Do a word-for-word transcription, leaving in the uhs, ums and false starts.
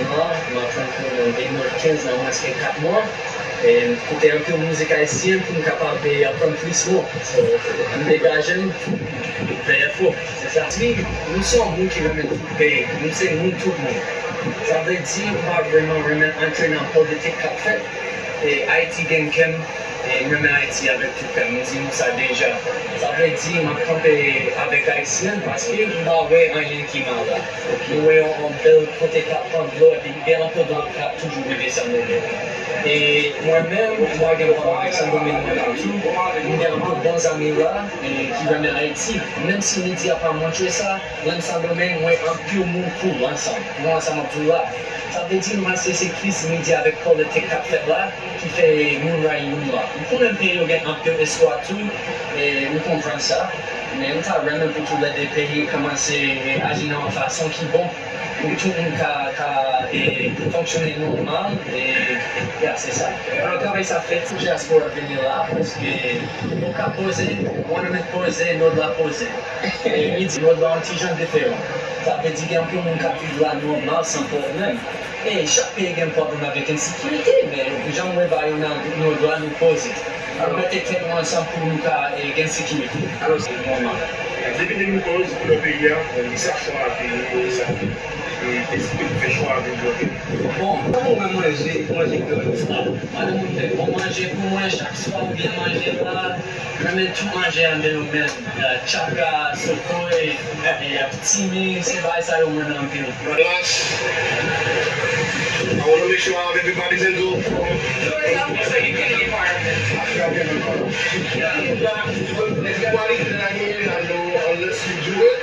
M ap aprann kreyòl depi m gen kenz la, mwens ke kat mwa. E m koute anpil mizik ayisyen pou m kapab, e, aprann plis mo. So, m degaje m, fè efò, se sa. Si nou se yon moun ki renmen tout peyi, nou se moun tout moun. Sa vle di, m pa vrèman renmen antre nan politik k ap fèt. E Ayiti gen kè m, e m renmen Ayiti avèk tout kè m. M di nou sa deja. Sa vle di, m ap kanpe avèk Ayisyen paske m pa wè anyen ki mal la. Nou wè yon, yon bèl kote k ap pran dlo, epi gen anpil dlo k ap toujou rive Sendomeng. E mwen menm, mwen gen pwoblèm avèk Sendomeng mwen menm tou. M gen anpil bon zanmi la, e ki renmen Ayiti. Menm si medya pa montre sa, lè m Sendomeng, m wè anpil moun cool ansanm. Nou ansanm ap di w la. Sa vle di, m panse se kriz medya avèk politik k ap fèt la ki fè moun rayi moun la. M konnen peyi yo gen anpil espwa tou, e m konprann sa. Men m ta renmen pou toulède peyi kòmanse aji nan yon fason ki bon, pou tout moun ka, ka, e, fonksyone nòmal, e, ya, se sa. Alò, travay sa fèt, pou dyaspora vini la, paske yo ka poze, mwen menm poze, lòt la poze. E, li di, lòt la yon ti jan diferan. Sa vle di, gen anpil moun k ap viv la nòmal, san pwoblèm. E chak peyi gen pwoblèm avèk ensekirite, men jan m wè bagay yo nan nou dwa nou poze. Nou mete tèt nou ansanm pou nou ka, e, gen sekirite. Alò, se yon moman. Depi de mil onz, koulè peyi a, e, sa chwa a te ye, sa, e, deside pou fè chwa a vin bloke. Bon, kòman w wè manje, manje kreyòl? Madanm mwen fè bon manje pou mwen chak swa, oubyen manje la, mwen renmen tout manje a, men yo menm. Tchaka, sokoy, e, timi, se bagay sa yo mwen anpil. Glass. I wanna make sure I have everybody in the room. Everybody, then I know, I know, unless you do it.